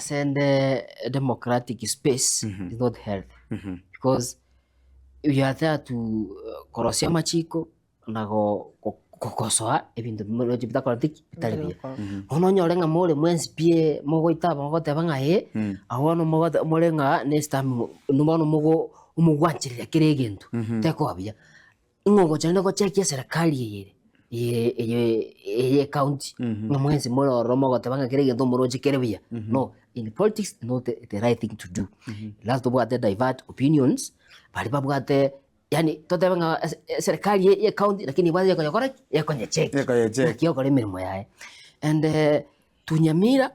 Ase the democratic space is not healthy because we are there to korosia amachiko na gokosoa ebinto bimoche bitakoreti ki? Bitari buya. Bono onyore ng'a more mwensi pi mogoita aba mogoteba ng'a ee, abwo bono mogote more ng'a ne estamp bono mogo omogwanchereria kera egento, tekoba buya. Ng'a ogocha rende gochekia eserekari eye ere, eye eye ye county, ng'a mwensi more ororo mogoteba ng'a kera egento moroche kere buya, no, in politics not the right thing to do. Lazima tobwate divert opinions, baria babwate yaani totebe ng'a ase eserekari ye ye county lakini ebwate ekonyekora ki? Ekonyecheck. Ekonyecheck. Naki egokora emeremo yaye. And Tunyamira,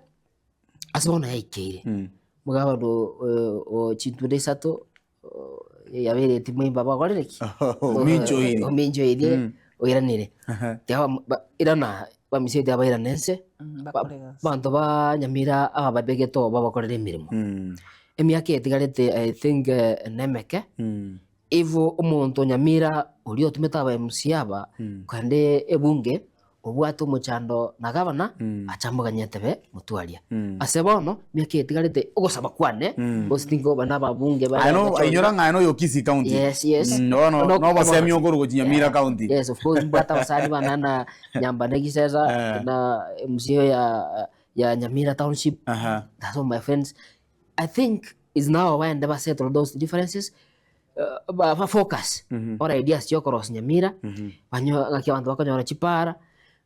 ase bono yaikeire, mugabado o chintunda isato yabeire timoimba bakorire ki? Ominchoirie. Ominchoirie oiranire. Tiga irana bamisiete abairane ense, Bakore egasi. abanto ba Nyamira aba babegete oo babakorere emeremo. Emiaka etigarete I think nemeke, if omonto Nyamira oria otomete aba MCA aba, kogenda ebunge, obwate omochando na gavana, ache amoganye atebe motwaria. Ase bono, emiaka etigarete ogosaba kwane, gose tinkoba na ababunge Aye no ainyora ng'a aye noyo Kisii County. Yes. Bono No- nobosemi okorwa gochia Nyamira County. Yes, of course, mbwate abasani bane na Nyambane Gisesa, na MCA ya ya Nyamira Township. Aha. That's all my friends. I think is now baende ba settle those differences ba ba focus ore ideas chia okorosia Nyamira, banyo ng'aki abanto bakonyora chipara,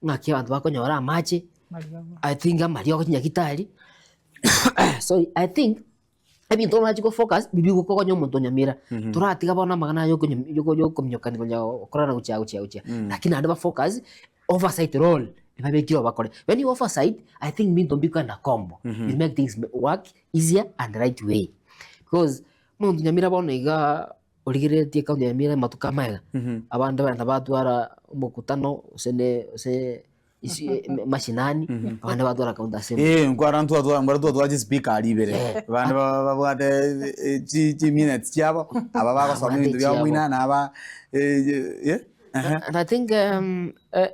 ng'aki abanto bakonyora amache, I think amariogo chinyagitari sorry, I think ebinto orachi go focus biria bigokonya omonto o Nyamira, toratiga bono amang'ana aya yokonyo yoko yokominyokani konya gokorana gochia gochia gochia, lakini naende ba focus oversight role ebabekire obakore. When you oversight, I think binto mbikoenda kombo, you make things work easier and right way. Because omonto Nyamira bono igaa origereretie ekaunti ya Nyamira amatuko amaega, abande bagenda batwara omokutano gose ne gose isi mashinani, abande batwara county assembly. Eh, nkwara ntwatwara mbara twatwara chispeaker aria ibere. Abande babwate chi minutes chiabo, aba bagosoma ebinto biabo moina na aba eh. And I think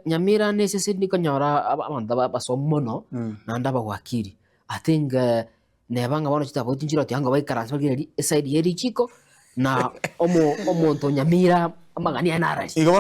Nyamira na esese ndikonyora abanto abasomi mono, naende abawakili. I think neba ng'a bono chitafauti nchire oti ango baikaranse barigererie eside ye richiko na omonto o Nyamira amang'ana aye narari. Igo bono.